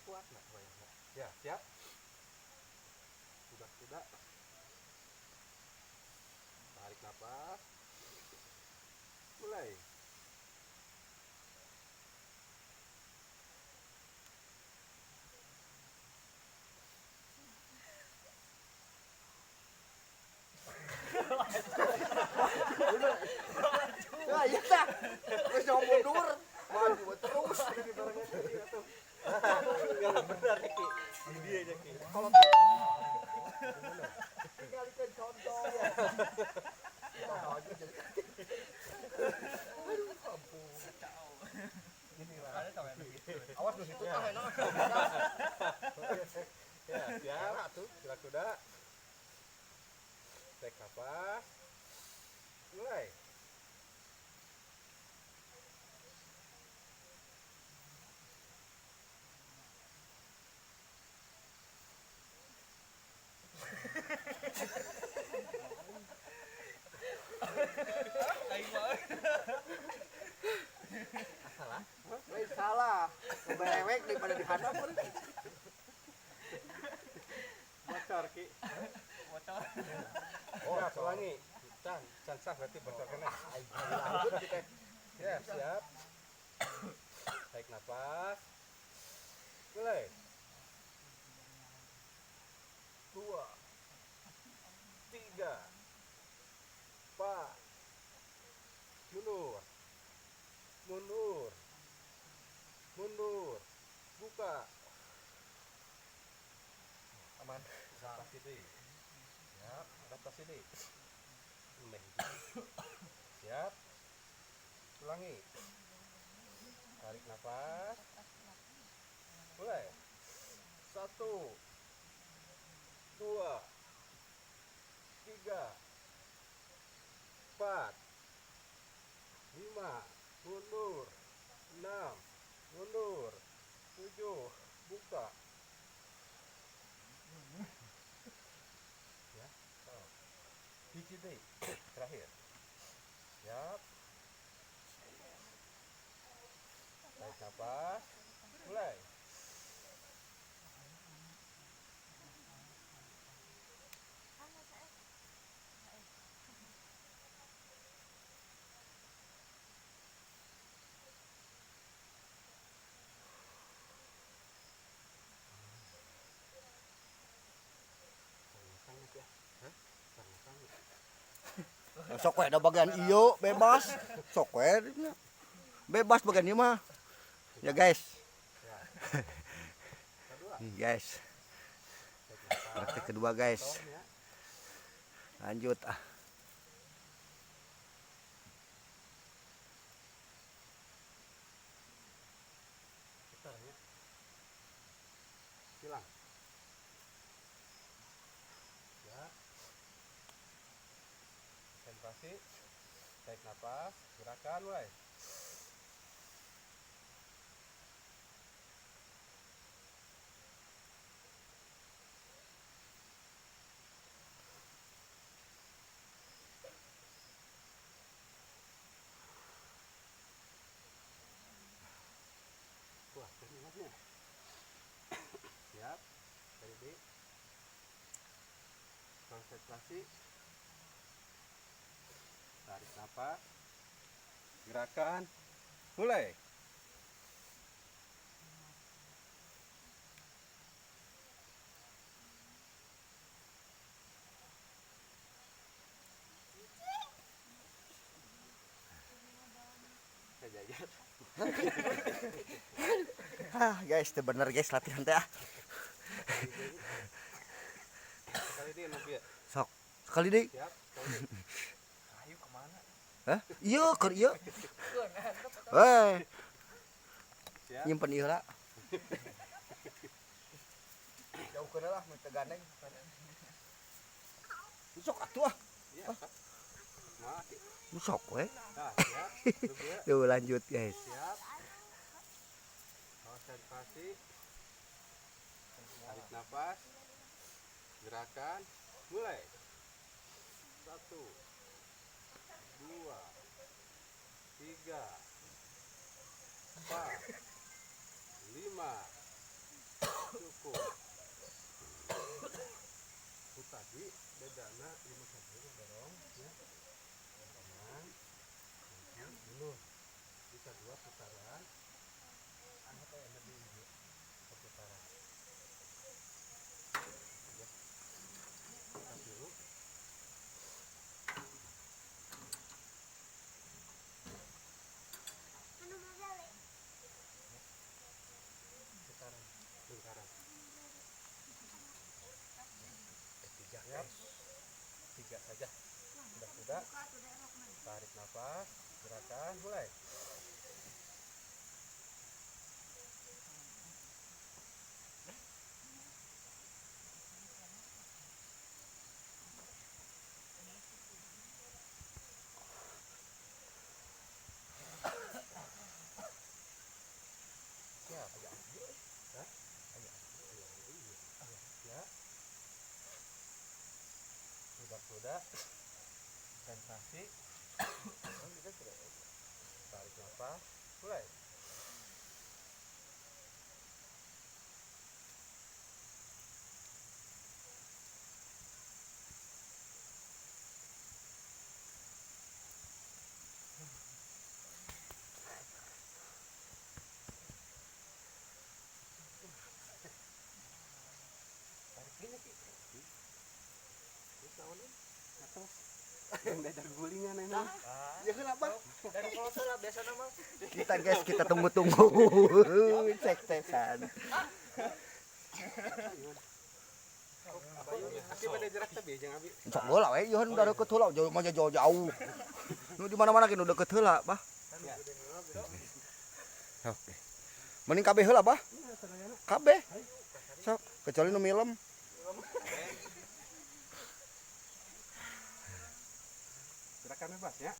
Kuat nggak bayangnya? Ya, siap. Sudah, sudah. Tarik nafas. Mulai. Nah, iya tah. Wis mundur, maju terus. Enggak benar Ki. Dia aja Ki. Kalau tinggalkan contoh. Ya, maju jadi. Aduh, ampun. Awas lu situ tah enak. Ya, siap tuh, gerak kuda. Tarik nafas. Mulai. Salah. Lain salah. Berewek daripada dihadap. Bocor Ki. Bocor. Oh, ya, ulangi. Can, can sah berarti bocor kena. Ya, siap. Tarik nafas. Mulai. 2 3 4. Mundur. Mundur. Mundur. Buka. Aman. Adaptasi deh. Siap, adaptasi deh. Siap. Ulangi. Tarik nafas. Mulai. 1 2 3 4 5. Mundur. 6. Mundur. 7. Buka. Ya. Hiji deui. Terakhir. Siap. Tarik nafas. Mulai. Sok we da bagian ieu bebas. Sok we bebas bagian ieu mah. Ya guys. Nih guys. Praktik kedua guys. Lanjut ah. Silang. Ya. Konsentrasi. Tarik nafas, gerakan mulai. Wah, ini. Siap. Ready. Konsentrasi. Tarik nafas. Gerakan. Mulai. Ah, guys, itu bener guys latihan teh ah. Sekali deh, Novi ya. Sok, sekali deh. Siap, sekali. Ayo kemana? Hah? Iya, keur ieu. Hei. Nyimpen ieu lah. Jauhkeun lah mun teu gandeng. Sok atuh ah. Iya. Sok we. Nah, siap. Tuh lanjut guys. Siap. Konsentrasi. Tarik nafas. Gerakan. Mulai. 1 2 3 4 5 Cukup. Itu tadi bedana 5 satu dorong ya. Kanan, maju, mundur. Bisa 2 putaran. Anggap aja lebih perputaran. Ya. Kita dulu. Putaran, lingkaran. 3 ya. 3 saja. Sudah. Tarik nafas, gerakan mulai. Siap. Hah? Ya. Sudah. Sensasi. Tarik nafas, mulai. Tarik ini Ki. Bisa oleh atas. Yang diajar gulingan emang. Ya kenapa? Dari kalau lah biasa nama. Kita guys, kita tunggu-tunggu. Cek-cekan. Aki pada jarak tapi jangan abi. Sok heula we, ieu udah deket heula, jauh mah jauh-jauh. Nu di mana-mana ge nu deket heula, Bah. Oke. Mending kabeh heula, Bah. Kabeh. Sok, kecuali nu milem. Gerakan bebas ya.